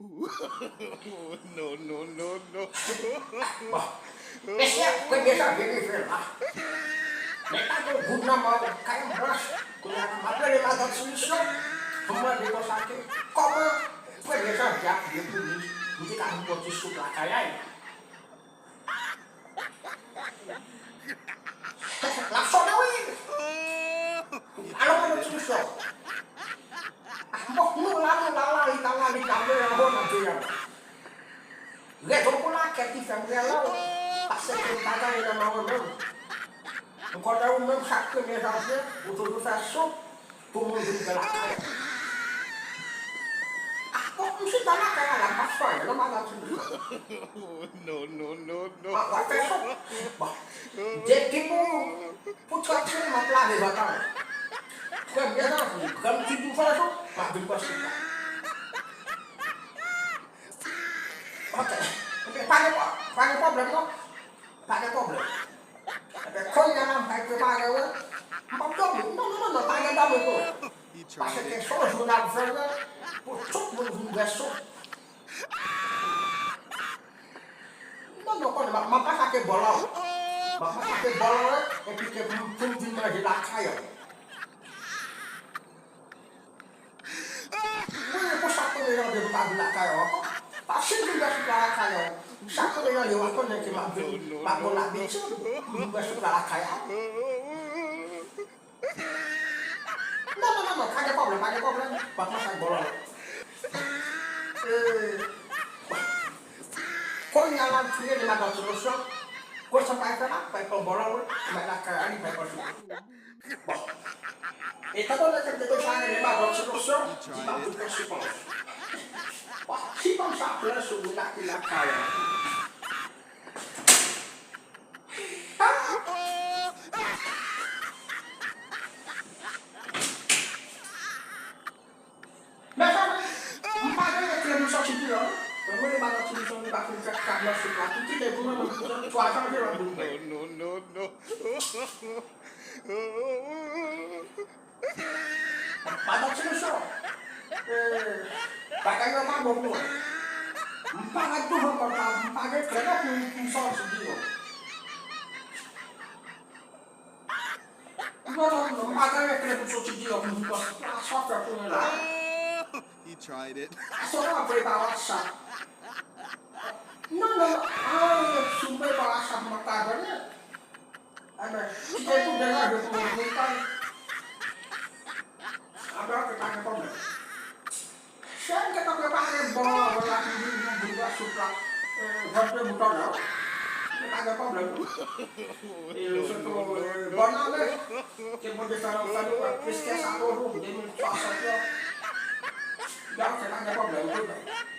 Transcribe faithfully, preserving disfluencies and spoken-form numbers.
No, no, no, no. Bon. Mesye, premye janvye rive la. Men pa gen goud nan men w, kay blanch. Kounye a, m ap rele madanm Solisyon pou mande konsa ke kòman premye janvye ap ye pou li, li te ka vin pran ti soup lakay la. L ap sonnen, wi. Alò, mwen, ti Michel. Bon, nou la, nou la, la, li la, la, li la, nou la, nou la. Rezon pou lakèl ki fè m rele w, paske m pa gen anyen nan men mwen menm. M konnen ou menm, chak premye janvye, ou toujou fè soup. Pou moun vin fè lakay. Ah, bon, m chita lakay la, la, m pa fè anyen, non, madanm Solisyon. No, no, no, no. Ah, w ap fè sa. Bon, depi pou, pou trant jou, m ap lave vant mwen. Premye janvye, grann ti bouchon jou, m ap vin pran soup la. Ok. Ok, pa gen, pa gen pwoblèm, non. Pa gen pwoblèm. Ebyen, kounye a la, m pral prepare w. M p ap dòmi. Non, non, non, non, pa gen dòmi pou ou. Paske se yon jou n ap fè pou tout moun vin bwè soup. Non, non, konnen, m ap, m ap atake bòl la, wi. M ap atake bòl la, wi, epi ke pou, pou m vin manje lakay ou. Wi, pou chak premye janvye m pa vin lakay ou ankò. Paske m vin bwè soup la lakay ou. Chak premye janvye w ap konnen ke m ap vin, m ap gen labitid pou m vin bwè soup la lakay ou. Non, non, non, non, pa gen pwoblèm, pa gen pwoblèm. M ap manje ak bòl la. Eh, kounye a la, m fini de madanm Solisyon. Kounye a sa m pral fè la, m pral pran bòl la, wi. M al lakay ou, m pral pran soup. Bon. Etandone ke m te deja rele madanm Solisyon, di m ap vin pran soup an. Bon, si banm sa plen sou moun la ki lakay la. Mezanmi, m pa gen kle pou m soti deyò, non. Mwen rele madanm Solisyon, li pa fin fè kab nan soup la. Tou kite pou mwen, mwen, twa janvye, mwen vin pran. No, no, no, no. Madanm Solisyon, eh, bagay yo pa bon pou mwen. M parèt douvan pòt la, m pa gen kle non pou, pou m soti deyò. Non, non, non, m pa gen kle pou m soti deyò pou m vin pran soup la. Sa w fè kounye a la? He tried it. Sa w ap voye pa WhatsApp. Non, non, non. Ah, si w voye pa WhatsApp, m ap ka jwenn li. Enben, kite pou deranje pou mwen, pou m pale. Enben, ok, pa gen pwoblèm. Chè, m gentan prepare bòl la, bòl la pou vin, vin, vin bwè soup la. Eh, vant de mouton nan. Pa gen pwoblèm. E, sitou, eh, bòn ane. Ke Bondye fè nou, fè nou wè plis ke sa toujou, de mil swasant yo. Donk, pa gen pwoblèm, wi.